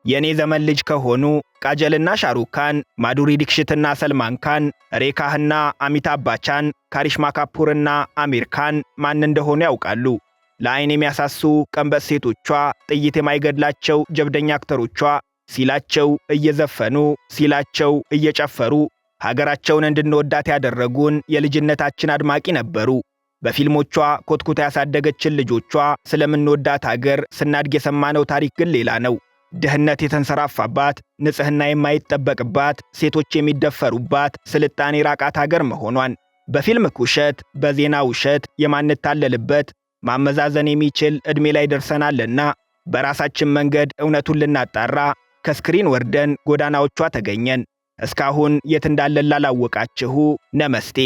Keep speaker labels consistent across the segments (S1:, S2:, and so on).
S1: የእኔ ዘመን ልጅ ከሆኑ ቃጀልና ሻሩካን፣ ማዱሪ ዲክሽትና ሰልማን ካን፣ ሬካህና አሚታብ ባቻን፣ ካሪሽማ ካፑርና አሚር ካን ማን እንደሆኑ ያውቃሉ። ለአይን የሚያሳሱ ቀንበጥ ሴቶቿ፣ ጥይት የማይገድላቸው ጀብደኛ አክተሮቿ ሲላቸው እየዘፈኑ፣ ሲላቸው እየጨፈሩ ሀገራቸውን እንድንወዳት ያደረጉን የልጅነታችን አድማቂ ነበሩ። በፊልሞቿ ኮትኩታ ያሳደገችን ልጆቿ ስለምንወዳት ሀገር ስናድግ የሰማነው ታሪክ ግን ሌላ ነው። ድህነት የተንሰራፋባት፣ ንጽሕና የማይጠበቅባት፣ ሴቶች የሚደፈሩባት፣ ስልጣኔ ራቃት ሀገር መሆኗን በፊልም ውሸት፣ በዜና ውሸት የማንታለልበት ማመዛዘን የሚችል ዕድሜ ላይ ደርሰናልና በራሳችን መንገድ እውነቱን ልናጣራ ከ screen ወርደን ጎዳናዎቿ ተገኘን። እስካሁን የት እንዳለን ላላወቃችሁ ነመስቴ፣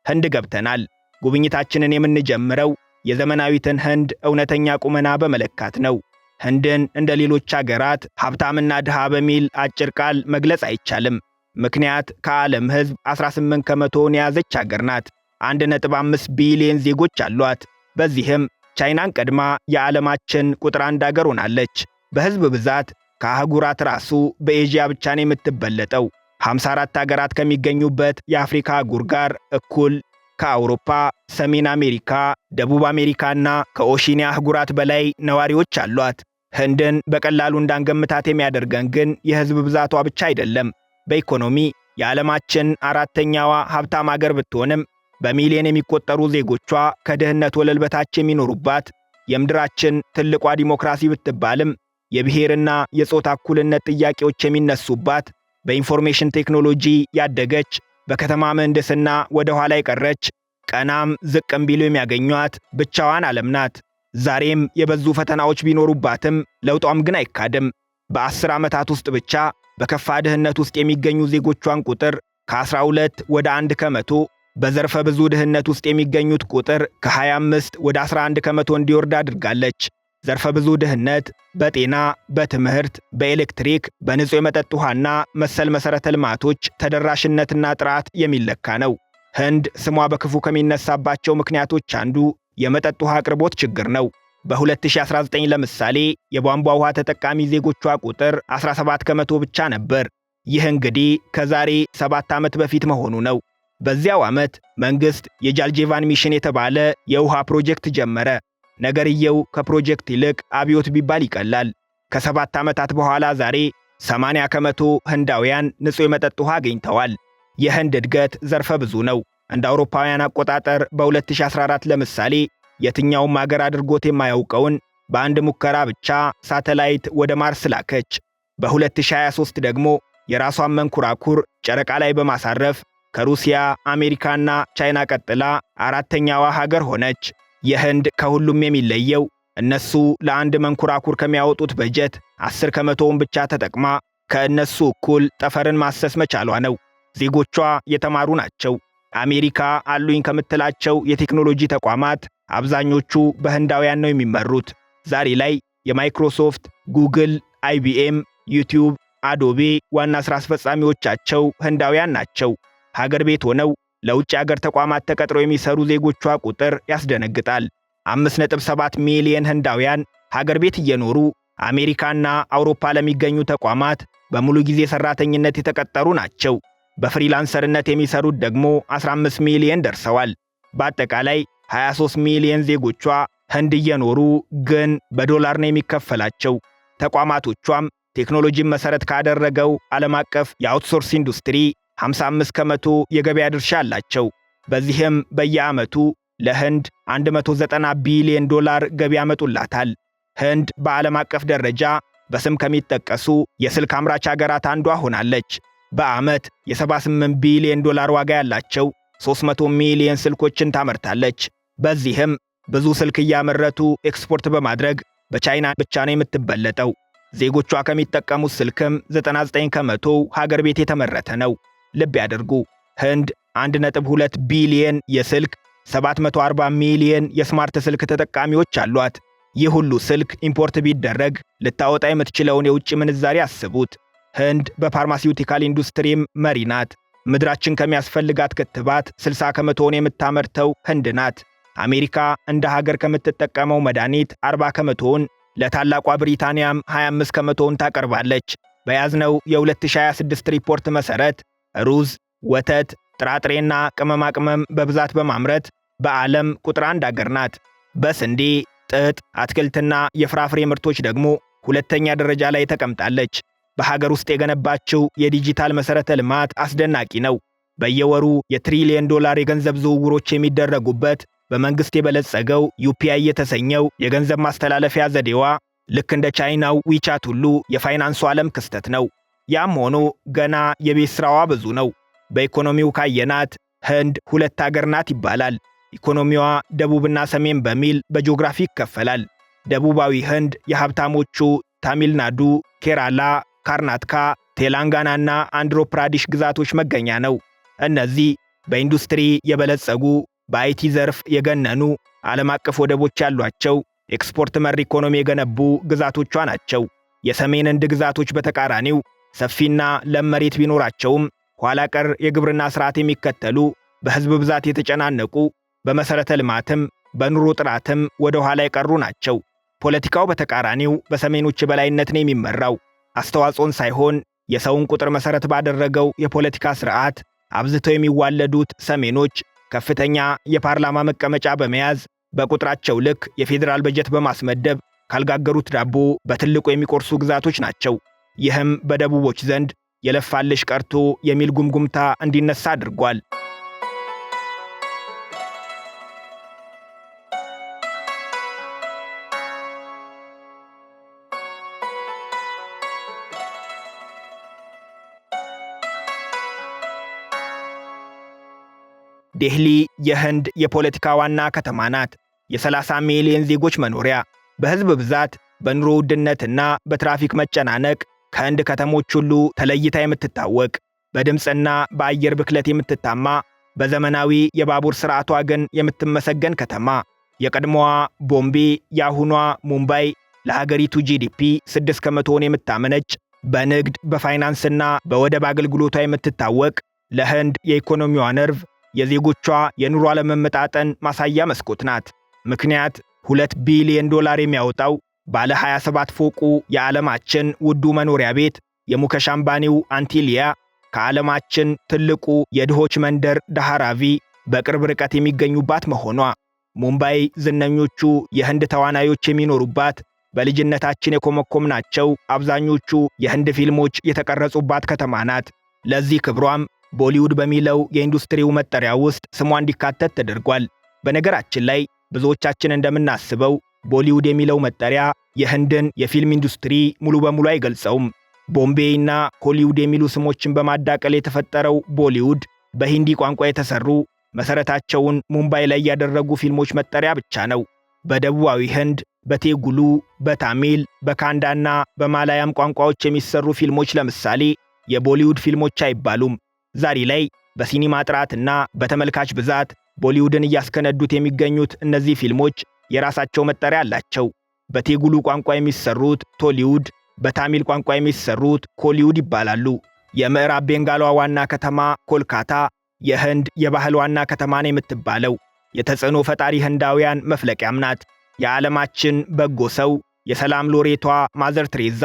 S1: ህንድ ገብተናል። ጉብኝታችንን የምንጀምረው የዘመናዊትን ህንድ እውነተኛ ቁመና በመለካት ነው። ህንድን እንደ ሌሎች አገራት ሀብታምና ድሃ በሚል አጭር ቃል መግለጽ አይቻልም። ምክንያት ከዓለም ህዝብ 18 ከመቶውን የያዘች አገር ናት። 1.5 ቢሊዮን ዜጎች አሏት። በዚህም ቻይናን ቀድማ የዓለማችን ቁጥር አንድ አገር ሆናለች። በህዝብ ብዛት ከአህጉራት ራሱ በኤዥያ ብቻ ነው የምትበለጠው። 54 አገራት ከሚገኙበት የአፍሪካ አህጉር ጋር እኩል ከአውሮፓ፣ ሰሜን አሜሪካ፣ ደቡብ አሜሪካና ከኦሺኒያ አህጉራት በላይ ነዋሪዎች አሏት። ህንድን በቀላሉ እንዳንገምታት የሚያደርገን ግን የህዝብ ብዛቷ ብቻ አይደለም። በኢኮኖሚ የዓለማችን አራተኛዋ ሀብታም አገር ብትሆንም በሚሊዮን የሚቆጠሩ ዜጎቿ ከድህነት ወለል በታች የሚኖሩባት፣ የምድራችን ትልቋ ዲሞክራሲ ብትባልም የብሔርና የጾታ እኩልነት ጥያቄዎች የሚነሱባት፣ በኢንፎርሜሽን ቴክኖሎጂ ያደገች፣ በከተማ ምህንድስና ወደ ኋላ የቀረች፣ ቀናም ዝቅም ቢሉ የሚያገኟት ብቻዋን ዓለም ናት። ዛሬም የበዙ ፈተናዎች ቢኖሩባትም ለውጧም ግን አይካድም። በ10 ዓመታት ውስጥ ብቻ በከፋ ድህነት ውስጥ የሚገኙ ዜጎቿን ቁጥር ከ12 ወደ 1%፣ በዘርፈ ብዙ ድህነት ውስጥ የሚገኙት ቁጥር ከ25 ወደ 11% እንዲወርድ አድርጋለች። ዘርፈ ብዙ ድህነት በጤና፣ በትምህርት፣ በኤሌክትሪክ፣ በንጹህ የመጠጥ ውሃና መሰል መሠረተ ልማቶች ተደራሽነትና ጥራት የሚለካ ነው። ህንድ ስሟ በክፉ ከሚነሳባቸው ምክንያቶች አንዱ የመጠጥ ውሃ አቅርቦት ችግር ነው። በ2019 ለምሳሌ የቧንቧ ውሃ ተጠቃሚ ዜጎቿ ቁጥር 17% ብቻ ነበር። ይህ እንግዲህ ከዛሬ 7 ዓመት በፊት መሆኑ ነው። በዚያው ዓመት መንግሥት የጃልጄቫን ሚሽን የተባለ የውሃ ፕሮጀክት ጀመረ። ነገርየው ከፕሮጀክት ይልቅ አብዮት ቢባል ይቀላል። ከ7 ዓመታት በኋላ ዛሬ 80% ህንዳውያን ንጹሕ የመጠጥ ውሃ አግኝተዋል። የህንድ እድገት ዘርፈ ብዙ ነው። እንደ አውሮፓውያን አቆጣጠር በ2014 ለምሳሌ የትኛውም አገር አድርጎት የማያውቀውን በአንድ ሙከራ ብቻ ሳተላይት ወደ ማርስ ላከች። በ2023 ደግሞ የራሷን መንኮራኩር ጨረቃ ላይ በማሳረፍ ከሩሲያ፣ አሜሪካና ቻይና ቀጥላ አራተኛዋ ሀገር ሆነች። የህንድ ከሁሉም የሚለየው እነሱ ለአንድ መንኮራኩር ከሚያወጡት በጀት 10%ውን ብቻ ተጠቅማ ከእነሱ እኩል ጠፈርን ማሰስ መቻሏ ነው። ዜጎቿ የተማሩ ናቸው። አሜሪካ አሉኝ ከምትላቸው የቴክኖሎጂ ተቋማት አብዛኞቹ በህንዳውያን ነው የሚመሩት። ዛሬ ላይ የማይክሮሶፍት፣ ጉግል፣ አይቢኤም፣ ዩቲዩብ፣ አዶቤ ዋና ሥራ አስፈጻሚዎቻቸው ህንዳውያን ናቸው። ሀገር ቤት ሆነው ለውጭ አገር ተቋማት ተቀጥረው የሚሰሩ ዜጎቿ ቁጥር ያስደነግጣል። 5.7 ሚሊየን ህንዳውያን ሀገር ቤት እየኖሩ አሜሪካና አውሮፓ ለሚገኙ ተቋማት በሙሉ ጊዜ ሰራተኝነት የተቀጠሩ ናቸው። በ freelancer ነት የሚሰሩት ደግሞ 15 ሚሊየን ደርሰዋል። በአጠቃላይ 23 ሚሊየን ዜጎቿ ህንድ እየኖሩ ግን በዶላር ነው የሚከፈላቸው። ተቋማቶቿም ቴክኖሎጂን መሠረት ካደረገው ዓለም አቀፍ የ outsource ኢንዱስትሪ 55% የገበያ ድርሻ አላቸው። በዚህም በየዓመቱ ለህንድ 190 ቢሊዮን ዶላር ገቢ ያመጡላታል። ህንድ በዓለም አቀፍ ደረጃ በስም ከሚጠቀሱ የስልክ አምራች አገራት አንዷ ሆናለች። በዓመት የ78 ቢሊዮን ዶላር ዋጋ ያላቸው 300 ሚሊዮን ስልኮችን ታመርታለች። በዚህም ብዙ ስልክ እያመረቱ ኤክስፖርት በማድረግ በቻይና ብቻ ነው የምትበለጠው። ዜጎቿ ከሚጠቀሙት ስልክም 99% ሀገር ቤት የተመረተ ነው። ልብ ያድርጉ፣ ህንድ 1.2 ቢሊየን የስልክ፣ 740 ሚሊየን የ smart ስልክ ተጠቃሚዎች አሏት። ይህ ሁሉ ስልክ import ቢደረግ ልታወጣ የምትችለውን የውጭ ምንዛሪ አስቡት። ህንድ በ pharmaceutical ኢንዱስትሪም መሪ ናት። ምድራችን ከሚያስፈልጋት ክትባት 60%ውን የምታመርተው ህንድ ናት። አሜሪካ እንደ ሀገር ከምትጠቀመው መድኃኒት 40%ውን ለታላቋ ብሪታንያም 25 ከመቶውን ታቀርባለች። በያዝነው የ2026 ሪፖርት መሠረት ሩዝ፣ ወተት፣ ጥራጥሬና ቅመማ ቅመም በብዛት በማምረት በዓለም ቁጥር 1 አገር ናት። በስንዴ፣ ጥጥ፣ አትክልትና የፍራፍሬ ምርቶች ደግሞ ሁለተኛ ደረጃ ላይ ተቀምጣለች። በሀገር ውስጥ የገነባችው የዲጂታል መሠረተ ልማት አስደናቂ ነው። በየወሩ የትሪሊየን ዶላር የገንዘብ ዝውውሮች የሚደረጉበት በመንግሥት የበለጸገው UPI የተሰኘው የገንዘብ ማስተላለፊያ ዘዴዋ ልክ እንደ ቻይናው WeChat ሁሉ የፋይናንሱ ዓለም ክስተት ነው። ያም ሆኖ ገና የቤት ሥራዋ ብዙ ነው። በኢኮኖሚው ካየናት ህንድ ሁለት አገር ናት ይባላል። ኢኮኖሚዋ ደቡብና ሰሜን በሚል በጂኦግራፊ ይከፈላል። ደቡባዊ ህንድ የሀብታሞቹ ታሚልናዱ፣ ኬራላ፣ ካርናትካ፣ ቴላንጋናና አንድሮ ፕራዲሽ ግዛቶች መገኛ ነው። እነዚህ በኢንዱስትሪ የበለጸጉ፣ በ IT ዘርፍ የገነኑ፣ ዓለም አቀፍ ወደቦች ያሏቸው፣ ኤክስፖርት መር ኢኮኖሚ የገነቡ ግዛቶቿ ናቸው። የሰሜን ህንድ ግዛቶች በተቃራኒው ሰፊና ለም መሬት ቢኖራቸውም ኋላ ቀር የግብርና ስርዓት የሚከተሉ፣ በሕዝብ ብዛት የተጨናነቁ፣ በመሠረተ ልማትም በኑሮ ጥራትም ወደ ኋላ የቀሩ ናቸው። ፖለቲካው በተቃራኒው በሰሜኖች የበላይነት ነው የሚመራው። አስተዋጽኦን ሳይሆን የሰውን ቁጥር መሠረት ባደረገው የፖለቲካ ስርዓት አብዝተው የሚዋለዱት ሰሜኖች ከፍተኛ የፓርላማ መቀመጫ በመያዝ በቁጥራቸው ልክ የፌዴራል በጀት በማስመደብ ካልጋገሩት ዳቦ በትልቁ የሚቆርሱ ግዛቶች ናቸው። ይህም በደቡቦች ዘንድ የለፋልሽ ቀርቶ የሚል ጉምጉምታ እንዲነሳ አድርጓል። ዴህሊ የህንድ የፖለቲካ ዋና ከተማ ናት። የ30 ሚሊዮን ዜጎች መኖሪያ፣ በህዝብ ብዛት፣ በኑሮ ውድነትና በትራፊክ መጨናነቅ ከህንድ ከተሞች ሁሉ ተለይታ የምትታወቅ፣ በድምፅና በአየር ብክለት የምትታማ፣ በዘመናዊ የባቡር ስርዓቷ ግን የምትመሰገን ከተማ። የቀድሞዋ ቦምቤ የአሁኗ ሙምባይ ለሀገሪቱ GDP 6 ከመቶውን የምታመነጭ፣ በንግድ በፋይናንስና በወደብ አገልግሎቷ የምትታወቅ፣ ለህንድ የኢኮኖሚዋ ነርቭ፣ የዜጎቿ የኑሮ አለመመጣጠን ማሳያ መስኮት ናት። ምክንያት 2 ቢሊዮን ዶላር የሚያወጣው ባለ 27 ፎቁ የዓለማችን ውዱ መኖሪያ ቤት የሙከሽ አምባኒው አንቲሊያ ከዓለማችን ትልቁ የድሆች መንደር ዳሃራቪ በቅርብ ርቀት የሚገኙባት መሆኗ። ሙምባይ ዝነኞቹ የህንድ ተዋናዮች የሚኖሩባት፣ በልጅነታችን የኮመኮምናቸው አብዛኞቹ የህንድ ፊልሞች የተቀረጹባት ከተማ ናት። ለዚህ ክብሯም ቦሊውድ በሚለው የኢንዱስትሪው መጠሪያ ውስጥ ስሟ እንዲካተት ተደርጓል። በነገራችን ላይ ብዙዎቻችን እንደምናስበው ቦሊውድ የሚለው መጠሪያ የህንድን የፊልም ኢንዱስትሪ ሙሉ በሙሉ አይገልጸውም። ቦምቤይና ሆሊውድ የሚሉ ስሞችን በማዳቀል የተፈጠረው ቦሊውድ በሂንዲ ቋንቋ የተሰሩ፣ መሠረታቸውን ሙምባይ ላይ ያደረጉ ፊልሞች መጠሪያ ብቻ ነው። በደቡባዊ ህንድ በቴሉጉ፣ በታሚል፣ በካናዳና በማላያም ቋንቋዎች የሚሰሩ ፊልሞች ለምሳሌ የቦሊውድ ፊልሞች አይባሉም። ዛሬ ላይ በሲኒማ ጥራትና በተመልካች ብዛት ቦሊውድን እያስከነዱት የሚገኙት እነዚህ ፊልሞች የራሳቸው መጠሪያ አላቸው። በቴሉጉ ቋንቋ የሚሰሩት ቶሊውድ፣ በታሚል ቋንቋ የሚሰሩት ኮሊውድ ይባላሉ። የምዕራብ ቤንጋሏ ዋና ከተማ ኮልካታ የህንድ የባህል ዋና ከተማ ነው የምትባለው። የተጽዕኖ ፈጣሪ ህንዳውያን መፍለቂያም ናት። የዓለማችን በጎ ሰው፣ የሰላም ሎሬቷ ማዘር ትሬዛ፣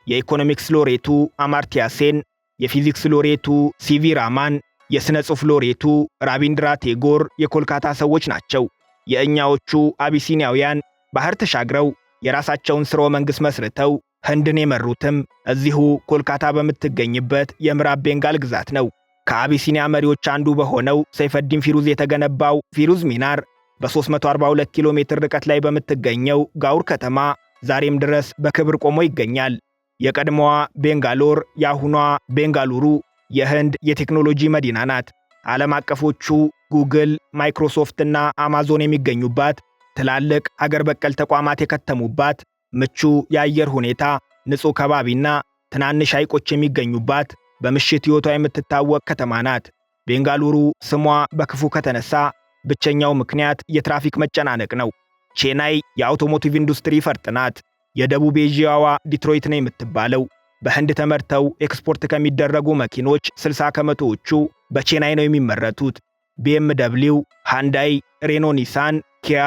S1: የኢኮኖሚክስ ሎሬቱ አማርቲያ ሴን፣ የፊዚክስ ሎሬቱ ሲቪ ራማን፣ የሥነ ጽሑፍ ሎሬቱ ራቢንድራ ቴጎር የኮልካታ ሰዎች ናቸው። የእኛዎቹ አቢሲኒያውያን ባህር ተሻግረው የራሳቸውን ሥርወ መንግሥት መስርተው ህንድን የመሩትም እዚሁ ኮልካታ በምትገኝበት የምዕራብ ቤንጋል ግዛት ነው። ከአቢሲኒያ መሪዎች አንዱ በሆነው ሰይፈዲን ፊሩዝ የተገነባው ፊሩዝ ሚናር በ342 ኪሎ ሜትር ርቀት ላይ በምትገኘው ጋውር ከተማ ዛሬም ድረስ በክብር ቆሞ ይገኛል። የቀድሞዋ ቤንጋሎር የአሁኗ ቤንጋሉሩ የህንድ የቴክኖሎጂ መዲና ናት። ዓለም አቀፎቹ ጉግል፣ ማይክሮሶፍት እና አማዞን የሚገኙባት፣ ትላልቅ አገር በቀል ተቋማት የከተሙባት፣ ምቹ የአየር ሁኔታ፣ ንጹሕ ከባቢና ትናንሽ ሐይቆች የሚገኙባት፣ በምሽት ሕይወቷ የምትታወቅ ከተማ ናት። ቤንጋሉሩ ስሟ በክፉ ከተነሳ ብቸኛው ምክንያት የትራፊክ መጨናነቅ ነው። ቼናይ የአውቶሞቲቭ ኢንዱስትሪ ፈርጥ ናት። የደቡብ ኤዥያዋ ዲትሮይት ነው የምትባለው። በህንድ ተመርተው ኤክስፖርት ከሚደረጉ መኪኖች 60 ከመቶዎቹ በቼናይ ነው የሚመረቱት። BMW፣ ሃንዳይ፣ ሬኖ፣ ኒሳን፣ ኪያ፣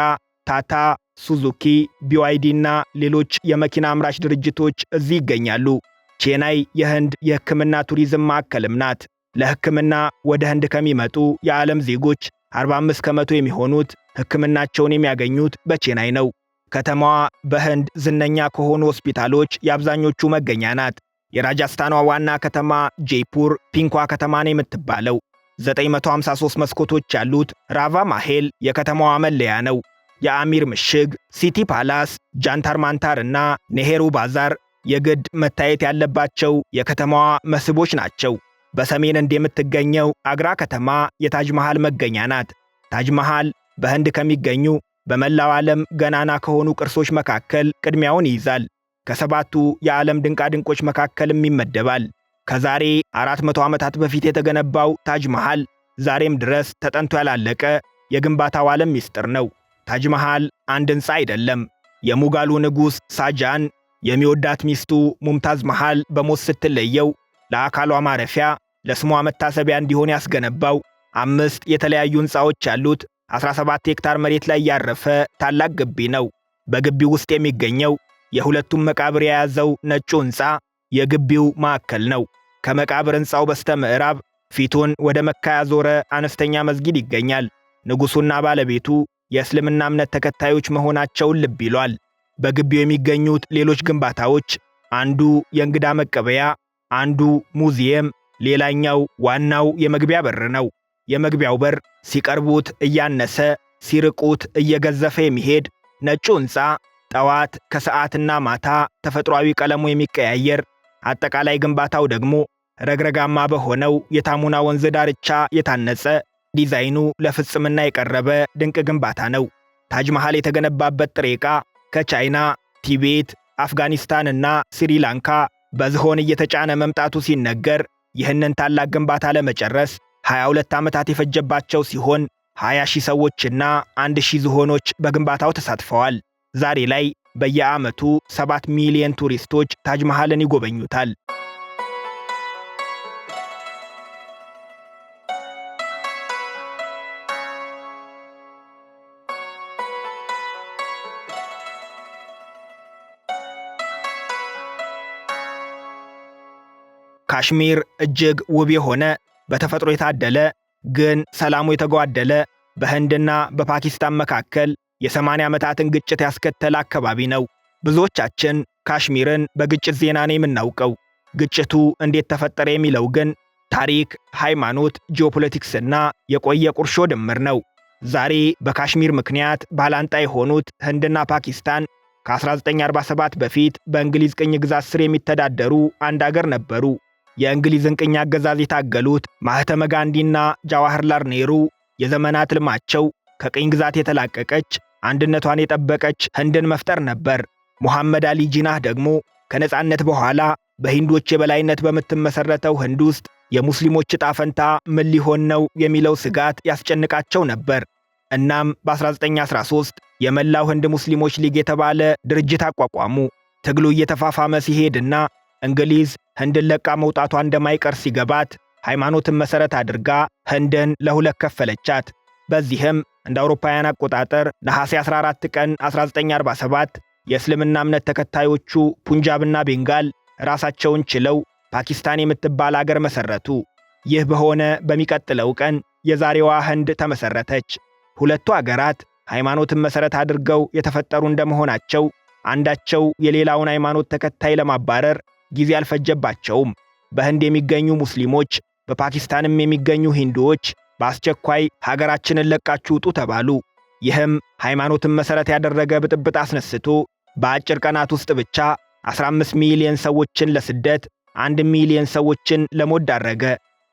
S1: ታታ፣ ሱዙኪ፣ ቢዋይዲ እና ሌሎች የመኪና አምራች ድርጅቶች እዚህ ይገኛሉ። ቼናይ የህንድ የሕክምና ቱሪዝም ማዕከልም ናት። ለሕክምና ወደ ህንድ ከሚመጡ የዓለም ዜጎች 45% የሚሆኑት ሕክምናቸውን የሚያገኙት በቼናይ ነው። ከተማዋ በህንድ ዝነኛ ከሆኑ ሆስፒታሎች የአብዛኞቹ መገኛ ናት። የራጃስታኗ ዋና ከተማ ጄይፑር ፒንኳ ከተማ ነው የምትባለው። 953 መስኮቶች ያሉት ራቫ ማሄል የከተማዋ መለያ ነው። የአሚር ምሽግ፣ ሲቲ ፓላስ፣ ጃንታር ማንታር እና ኔሄሩ ባዛር የግድ መታየት ያለባቸው የከተማዋ መስህቦች ናቸው። በሰሜን ህንድ የምትገኘው አግራ ከተማ የታጅ መሃል መገኛ ናት። ታጅ መሃል በህንድ ከሚገኙ በመላው ዓለም ገናና ከሆኑ ቅርሶች መካከል ቅድሚያውን ይይዛል። ከሰባቱ የዓለም ድንቃድንቆች መካከልም ይመደባል። ከዛሬ 400 ዓመታት በፊት የተገነባው ታጅ መሃል ዛሬም ድረስ ተጠንቶ ያላለቀ የግንባታው ዓለም ምስጢር ነው። ታጅ መሃል አንድ ሕንፃ አይደለም። የሙጋሉ ንጉሥ ሻጃን የሚወዳት ሚስቱ ሙምታዝ መሃል በሞት ስትለየው ለአካሏ ማረፊያ ለስሟ መታሰቢያ እንዲሆን ያስገነባው አምስት የተለያዩ ሕንፃዎች ያሉት 17 ሄክታር መሬት ላይ ያረፈ ታላቅ ግቢ ነው። በግቢው ውስጥ የሚገኘው የሁለቱም መቃብር የያዘው ነጩ ሕንፃ የግቢው ማዕከል ነው። ከመቃብር ሕንፃው በስተ ምዕራብ ፊቱን ወደ መካ ያዞረ አነስተኛ መስጊድ ይገኛል። ንጉሡና ባለቤቱ የእስልምና እምነት ተከታዮች መሆናቸውን ልብ ይሏል። በግቢው የሚገኙት ሌሎች ግንባታዎች አንዱ የእንግዳ መቀበያ፣ አንዱ ሙዚየም፣ ሌላኛው ዋናው የመግቢያ በር ነው። የመግቢያው በር ሲቀርቡት እያነሰ ሲርቁት እየገዘፈ የሚሄድ ነጩ ሕንፃ ጠዋት ከሰዓትና ማታ ተፈጥሯዊ ቀለሙ የሚቀያየር፣ አጠቃላይ ግንባታው ደግሞ ረግረጋማ በሆነው የታሙና ወንዝ ዳርቻ የታነጸ ዲዛይኑ ለፍጽምና የቀረበ ድንቅ ግንባታ ነው። ታጅ መሃል የተገነባበት ጥሬ ዕቃ ከቻይና፣ ቲቤት፣ አፍጋኒስታን እና ስሪላንካ በዝሆን እየተጫነ መምጣቱ ሲነገር ይህንን ታላቅ ግንባታ ለመጨረስ 22 ዓመታት የፈጀባቸው ሲሆን 20 ሺህ ሰዎችና 1 ሺህ ዝሆኖች በግንባታው ተሳትፈዋል። ዛሬ ላይ በየዓመቱ 7 ሚሊዮን ቱሪስቶች ታጅ መሃልን ይጎበኙታል። ካሽሚር እጅግ ውብ የሆነ፣ በተፈጥሮ የታደለ፣ ግን ሰላሙ የተጓደለ፣ በህንድና በፓኪስታን መካከል የ80 ዓመታትን ግጭት ያስከተለ አካባቢ ነው። ብዙዎቻችን ካሽሚርን በግጭት ዜና ነው የምናውቀው። ግጭቱ እንዴት ተፈጠረ የሚለው ግን ታሪክ፣ ሃይማኖት፣ ጂኦፖለቲክስና የቆየ ቁርሾ ድምር ነው። ዛሬ በካሽሚር ምክንያት ባላንጣ የሆኑት ህንድና ፓኪስታን ከ1947 በፊት በእንግሊዝ ቅኝ ግዛት ስር የሚተዳደሩ አንድ አገር ነበሩ። የእንግሊዝን ቅኝ አገዛዝ የታገሉት ማህተመ ጋንዲና ጃዋህርላል ኔሩ የዘመናት ህልማቸው ከቅኝ ግዛት የተላቀቀች፣ አንድነቷን የጠበቀች ህንድን መፍጠር ነበር። ሙሐመድ አሊ ጂናህ ደግሞ ከነጻነት በኋላ በሂንዶች የበላይነት በምትመሰረተው ህንድ ውስጥ የሙስሊሞች ዕጣ ፈንታ ምን ሊሆን ነው የሚለው ስጋት ያስጨንቃቸው ነበር። እናም በ1913 የመላው ህንድ ሙስሊሞች ሊግ የተባለ ድርጅት አቋቋሙ። ትግሉ እየተፋፋመ ሲሄድና እንግሊዝ ህንድን ለቃ መውጣቷ እንደማይቀር ሲገባት ሃይማኖትን መሠረት አድርጋ ህንድን ለሁለት ከፈለቻት። በዚህም እንደ አውሮፓውያን አቆጣጠር ነሐሴ 14 ቀን 1947 የእስልምና እምነት ተከታዮቹ ፑንጃብና ቤንጋል ራሳቸውን ችለው ፓኪስታን የምትባል አገር መሠረቱ። ይህ በሆነ በሚቀጥለው ቀን የዛሬዋ ህንድ ተመሠረተች። ሁለቱ አገራት ሃይማኖትን መሠረት አድርገው የተፈጠሩ እንደመሆናቸው አንዳቸው የሌላውን ሃይማኖት ተከታይ ለማባረር ጊዜ አልፈጀባቸውም። በህንድ የሚገኙ ሙስሊሞች፣ በፓኪስታንም የሚገኙ ሂንዱዎች በአስቸኳይ ሀገራችንን ለቃችሁ ውጡ ተባሉ። ይህም ሃይማኖትን መሠረት ያደረገ ብጥብጥ አስነስቶ በአጭር ቀናት ውስጥ ብቻ 15 ሚሊዮን ሰዎችን ለስደት፣ 1 ሚሊዮን ሰዎችን ለሞት ዳረገ።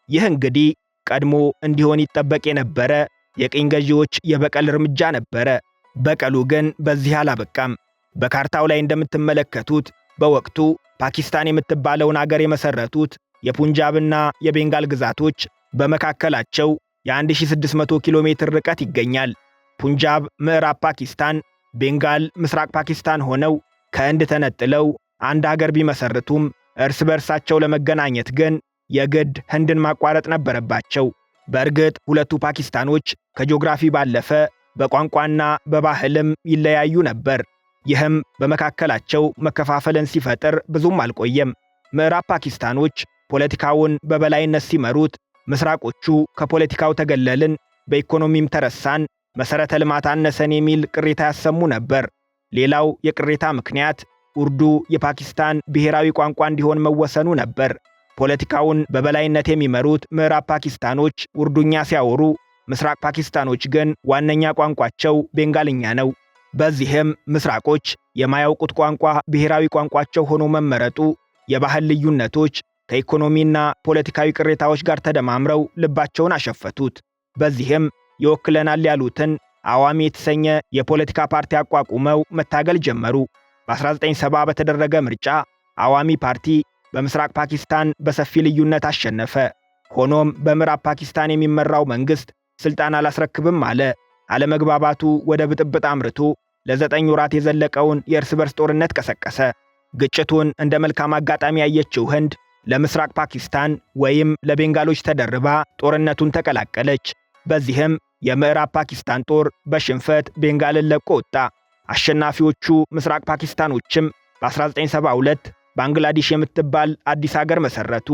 S1: ይህ እንግዲህ ቀድሞ እንዲሆን ይጠበቅ የነበረ የቅኝ ገዢዎች የበቀል እርምጃ ነበረ። በቀሉ ግን በዚህ አላበቃም። በካርታው ላይ እንደምትመለከቱት በወቅቱ ፓኪስታን የምትባለውን አገር የመሰረቱት የፑንጃብና የቤንጋል ግዛቶች በመካከላቸው የ1600 ኪሎ ሜትር ርቀት ይገኛል። ፑንጃብ ምዕራብ ፓኪስታን፣ ቤንጋል ምስራቅ ፓኪስታን ሆነው ከህንድ ተነጥለው አንድ አገር ቢመሰርቱም እርስ በእርሳቸው ለመገናኘት ግን የግድ ህንድን ማቋረጥ ነበረባቸው። በእርግጥ ሁለቱ ፓኪስታኖች ከጂኦግራፊ ባለፈ በቋንቋና በባህልም ይለያዩ ነበር። ይህም በመካከላቸው መከፋፈልን ሲፈጥር ብዙም አልቆየም። ምዕራብ ፓኪስታኖች ፖለቲካውን በበላይነት ሲመሩት፣ ምስራቆቹ ከፖለቲካው ተገለልን፣ በኢኮኖሚም ተረሳን፣ መሠረተ ልማት አነሰን የሚል ቅሬታ ያሰሙ ነበር። ሌላው የቅሬታ ምክንያት ኡርዱ የፓኪስታን ብሔራዊ ቋንቋ እንዲሆን መወሰኑ ነበር። ፖለቲካውን በበላይነት የሚመሩት ምዕራብ ፓኪስታኖች ኡርዱኛ ሲያወሩ፣ ምስራቅ ፓኪስታኖች ግን ዋነኛ ቋንቋቸው ቤንጋልኛ ነው። በዚህም ምስራቆች የማያውቁት ቋንቋ ብሔራዊ ቋንቋቸው ሆኖ መመረጡ የባህል ልዩነቶች ከኢኮኖሚና ፖለቲካዊ ቅሬታዎች ጋር ተደማምረው ልባቸውን አሸፈቱት። በዚህም ይወክለናል ያሉትን አዋሚ የተሰኘ የፖለቲካ ፓርቲ አቋቁመው መታገል ጀመሩ። በ1970 በተደረገ ምርጫ አዋሚ ፓርቲ በምስራቅ ፓኪስታን በሰፊ ልዩነት አሸነፈ። ሆኖም በምዕራብ ፓኪስታን የሚመራው መንግሥት ስልጣን አላስረክብም አለ። አለመግባባቱ ወደ ብጥብጥ አምርቶ ለ9 ወራት የዘለቀውን የእርስ በርስ ጦርነት ቀሰቀሰ። ግጭቱን እንደ መልካም አጋጣሚ ያየችው ህንድ ለምስራቅ ፓኪስታን ወይም ለቤንጋሎች ተደርባ ጦርነቱን ተቀላቀለች። በዚህም የምዕራብ ፓኪስታን ጦር በሽንፈት ቤንጋልን ለቆ ወጣ። አሸናፊዎቹ ምስራቅ ፓኪስታኖችም በ1972 ባንግላዴሽ የምትባል አዲስ አገር መሰረቱ።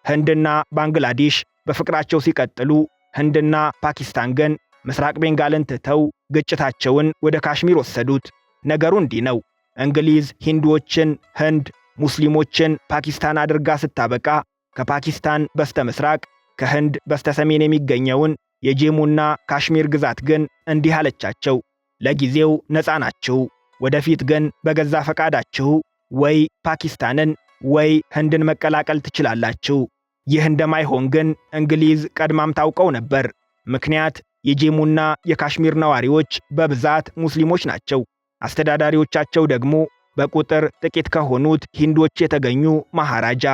S1: ህንድና ባንግላዴሽ በፍቅራቸው ሲቀጥሉ፣ ህንድና ፓኪስታን ግን ምስራቅ ቤንጋልን ትተው ግጭታቸውን ወደ ካሽሚር ወሰዱት። ነገሩ እንዲህ ነው። እንግሊዝ ሂንዱዎችን ህንድ፣ ሙስሊሞችን ፓኪስታን አድርጋ ስታበቃ ከፓኪስታን በስተ ምስራቅ ከህንድ በስተ ሰሜን የሚገኘውን የጄሙና ካሽሚር ግዛት ግን እንዲህ አለቻቸው፦ ለጊዜው ነፃ ናችሁ፣ ወደፊት ግን በገዛ ፈቃዳችሁ ወይ ፓኪስታንን ወይ ህንድን መቀላቀል ትችላላችሁ። ይህ እንደማይሆን ግን እንግሊዝ ቀድማም ታውቀው ነበር። ምክንያት የጄሙና የካሽሚር ነዋሪዎች በብዛት ሙስሊሞች ናቸው። አስተዳዳሪዎቻቸው ደግሞ በቁጥር ጥቂት ከሆኑት ሂንዶች የተገኙ ማሃራጃ።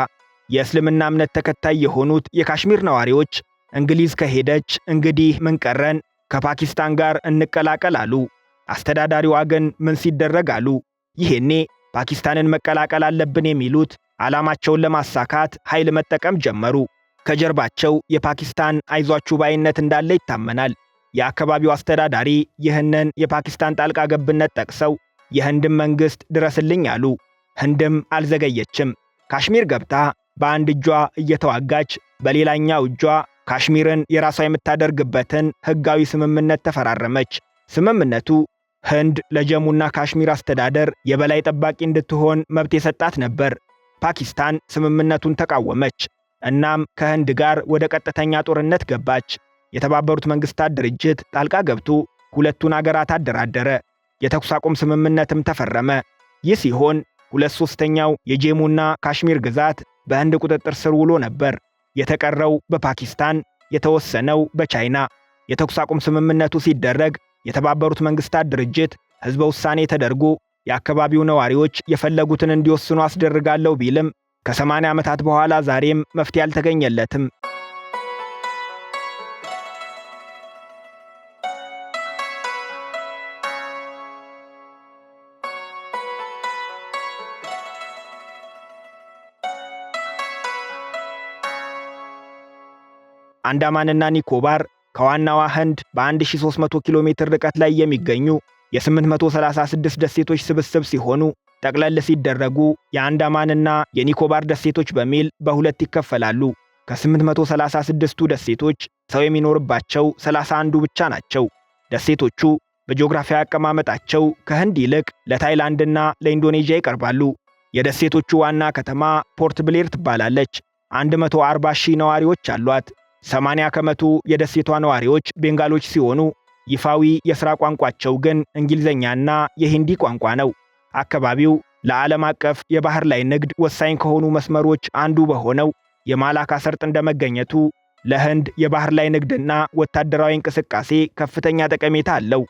S1: የእስልምና እምነት ተከታይ የሆኑት የካሽሚር ነዋሪዎች እንግሊዝ ከሄደች እንግዲህ ምን ቀረን፣ ከፓኪስታን ጋር እንቀላቀል አሉ። አስተዳዳሪዋ ግን ምን ሲደረግ አሉ። ይሄኔ ፓኪስታንን መቀላቀል አለብን የሚሉት ዓላማቸውን ለማሳካት ኃይል መጠቀም ጀመሩ። ከጀርባቸው የፓኪስታን አይዟችሁ ባይነት እንዳለ ይታመናል። የአካባቢው አስተዳዳሪ ይህንን የፓኪስታን ጣልቃ ገብነት ጠቅሰው የህንድን መንግሥት ድረስልኝ አሉ። ህንድም አልዘገየችም። ካሽሚር ገብታ በአንድ እጇ እየተዋጋች በሌላኛው እጇ ካሽሚርን የራሷ የምታደርግበትን ሕጋዊ ስምምነት ተፈራረመች። ስምምነቱ ህንድ ለጀሙና ካሽሚር አስተዳደር የበላይ ጠባቂ እንድትሆን መብት የሰጣት ነበር። ፓኪስታን ስምምነቱን ተቃወመች። እናም ከህንድ ጋር ወደ ቀጥተኛ ጦርነት ገባች። የተባበሩት መንግስታት ድርጅት ጣልቃ ገብቶ ሁለቱን አገራት አደራደረ። የተኩስ አቁም ስምምነትም ተፈረመ። ይህ ሲሆን 2/3ኛው የጄሙና ካሽሚር ግዛት በህንድ ቁጥጥር ስር ውሎ ነበር። የተቀረው በፓኪስታን፣ የተወሰነው በቻይና። የተኩስ አቁም ስምምነቱ ሲደረግ የተባበሩት መንግስታት ድርጅት ህዝበ ውሳኔ ተደርጎ የአካባቢው ነዋሪዎች የፈለጉትን እንዲወስኑ አስደርጋለሁ ቢልም ከ80 ዓመታት በኋላ ዛሬም መፍትሄ አልተገኘለትም። አንዳማንና ኒኮባር ከዋናዋ ህንድ በ1300 ኪሎ ሜትር ርቀት ላይ የሚገኙ የ836 ደሴቶች ስብስብ ሲሆኑ ጠቅለል ሲደረጉ የአንዳማንና የኒኮባር ደሴቶች በሚል በሁለት ይከፈላሉ። ከ836ቱ ደሴቶች ሰው የሚኖርባቸው 31ዱ ብቻ ናቸው። ደሴቶቹ በጂኦግራፊያዊ አቀማመጣቸው ከህንድ ይልቅ ለታይላንድና ለኢንዶኔዥያ ይቀርባሉ። የደሴቶቹ ዋና ከተማ ፖርት ብሌር ትባላለች። 140 ሺህ ነዋሪዎች አሏት። 80% የደሴቷ ነዋሪዎች ቤንጋሎች ሲሆኑ ይፋዊ የሥራ ቋንቋቸው ግን እንግሊዝኛና የሂንዲ ቋንቋ ነው። አካባቢው ለዓለም አቀፍ የባህር ላይ ንግድ ወሳኝ ከሆኑ መስመሮች አንዱ በሆነው የማላካ ሰርጥ እንደመገኘቱ ለህንድ የባህር ላይ ንግድና ወታደራዊ እንቅስቃሴ ከፍተኛ ጠቀሜታ አለው።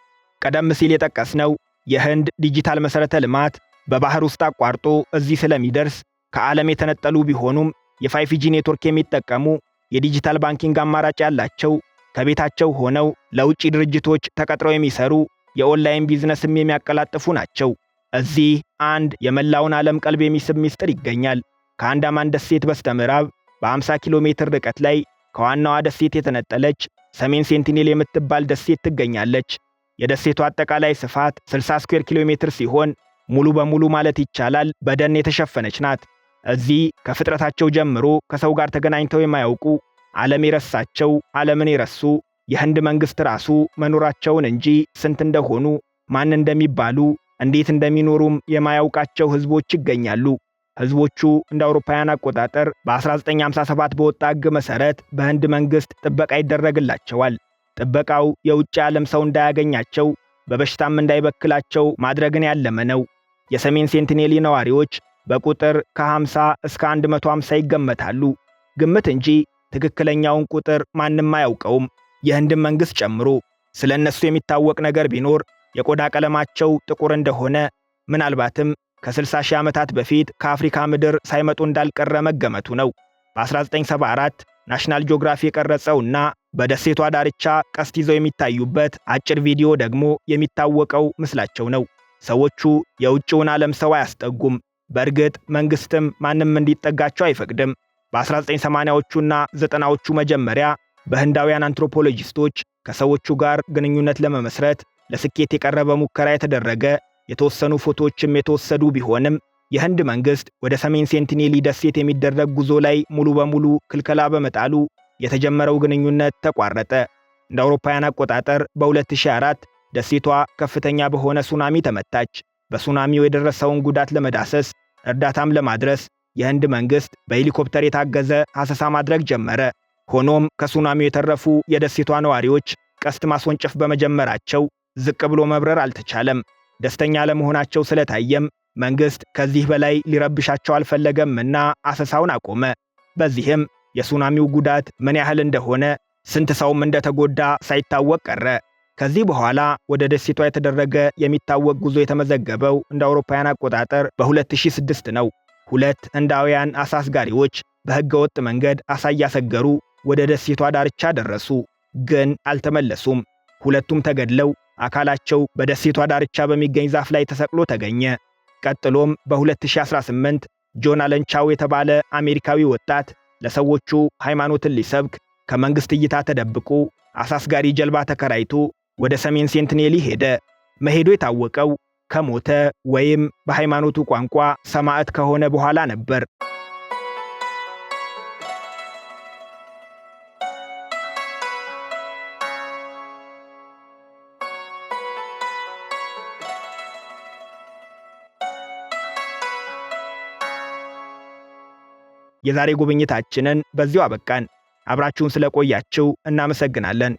S1: ቀደም ሲል የጠቀስነው የህንድ ዲጂታል መሠረተ ልማት በባህር ውስጥ አቋርጦ እዚህ ስለሚደርስ ከዓለም የተነጠሉ ቢሆኑም የ 5G ኔትወርክ የሚጠቀሙ፣ የ digital banking አማራጭ ያላቸው፣ ከቤታቸው ሆነው ለውጭ ድርጅቶች ተቀጥረው የሚሰሩ፣ የ online business ም የሚያቀላጥፉ ናቸው። እዚህ አንድ የመላውን ዓለም ቀልብ የሚስብ ምስጢር ይገኛል። ከአንዳማን ደሴት በስተምዕራብ በ50 ኪሎ ሜትር ርቀት ላይ ከዋናዋ ደሴት የተነጠለች ሰሜን ሴንቲኔል የምትባል ደሴት ትገኛለች። የደሴቱ አጠቃላይ ስፋት 60 ስኩዌር ኪሎ ሜትር ሲሆን ሙሉ በሙሉ ማለት ይቻላል በደን የተሸፈነች ናት። እዚህ ከፍጥረታቸው ጀምሮ ከሰው ጋር ተገናኝተው የማያውቁ፣ ዓለም የረሳቸው፣ ዓለምን የረሱ፣ የህንድ መንግስት ራሱ መኖራቸውን እንጂ ስንት እንደሆኑ፣ ማን እንደሚባሉ፣ እንዴት እንደሚኖሩም የማያውቃቸው ህዝቦች ይገኛሉ። ህዝቦቹ እንደ አውሮፓውያን አቆጣጠር በ1957 በወጣ ሕግ መሠረት በህንድ መንግስት ጥበቃ ይደረግላቸዋል። ጥበቃው የውጭ ዓለም ሰው እንዳያገኛቸው፣ በበሽታም እንዳይበክላቸው ማድረግን ያለመ ነው። የሰሜን ሴንቲኔሊ ነዋሪዎች በቁጥር ከ50 እስከ 150 ይገመታሉ። ግምት እንጂ ትክክለኛውን ቁጥር ማንም አያውቀውም፣ የህንድን መንግስት ጨምሮ። ስለ እነሱ የሚታወቅ ነገር ቢኖር የቆዳ ቀለማቸው ጥቁር እንደሆነ፣ ምናልባትም ከ60 ሺህ ዓመታት በፊት ከአፍሪካ ምድር ሳይመጡ እንዳልቀረ መገመቱ ነው። በ1974 ናሽናል ጂኦግራፊ የቀረጸውና በደሴቷ ዳርቻ ቀስት ይዘው የሚታዩበት አጭር ቪዲዮ ደግሞ የሚታወቀው ምስላቸው ነው። ሰዎቹ የውጭውን ዓለም ሰው አያስጠጉም። በእርግጥ መንግስትም ማንም እንዲጠጋቸው አይፈቅድም። በ1980ዎቹና 90ዎቹ መጀመሪያ በህንዳውያን አንትሮፖሎጂስቶች ከሰዎቹ ጋር ግንኙነት ለመመስረት ለስኬት የቀረበ ሙከራ የተደረገ፣ የተወሰኑ ፎቶዎችም የተወሰዱ ቢሆንም የህንድ መንግስት ወደ ሰሜን ሴንቲኔሊ ደሴት የሚደረግ ጉዞ ላይ ሙሉ በሙሉ ክልከላ በመጣሉ የተጀመረው ግንኙነት ተቋረጠ። እንደ አውሮፓውያን አቆጣጠር በ2004 ደሴቷ ከፍተኛ በሆነ ሱናሚ ተመታች። በሱናሚው የደረሰውን ጉዳት ለመዳሰስ፣ እርዳታም ለማድረስ የህንድ መንግስት በሄሊኮፕተር የታገዘ አሰሳ ማድረግ ጀመረ። ሆኖም ከሱናሚው የተረፉ የደሴቷ ነዋሪዎች ቀስት ማስወንጨፍ በመጀመራቸው ዝቅ ብሎ መብረር አልተቻለም። ደስተኛ አለመሆናቸው ስለታየም መንግስት ከዚህ በላይ ሊረብሻቸው አልፈለገምና አሰሳውን አቆመ። በዚህም የሱናሚው ጉዳት ምን ያህል እንደሆነ፣ ስንት ሰውም እንደተጎዳ ሳይታወቅ ቀረ። ከዚህ በኋላ ወደ ደሴቷ የተደረገ የሚታወቅ ጉዞ የተመዘገበው እንደ አውሮፓውያን አቆጣጠር በ2006 ነው። ሁለት ህንዳውያን አሳ አስጋሪዎች በሕገ ወጥ መንገድ አሳ እያሰገሩ ወደ ደሴቷ ዳርቻ ደረሱ፣ ግን አልተመለሱም። ሁለቱም ተገድለው አካላቸው በደሴቷ ዳርቻ በሚገኝ ዛፍ ላይ ተሰቅሎ ተገኘ። ቀጥሎም በ2018 ጆን አለን ቻው የተባለ አሜሪካዊ ወጣት ለሰዎቹ ሃይማኖትን ሊሰብክ ከመንግስት እይታ ተደብቆ አሳ አስጋሪ ጀልባ ተከራይቶ ወደ ሰሜን ሴንቲኔሊ ሄደ። መሄዱ የታወቀው ከሞተ ወይም በሃይማኖቱ ቋንቋ ሰማዕት ከሆነ በኋላ ነበር። የዛሬ ጉብኝታችንን በዚሁ አበቃን። አብራችሁን ስለቆያችሁ እናመሰግናለን።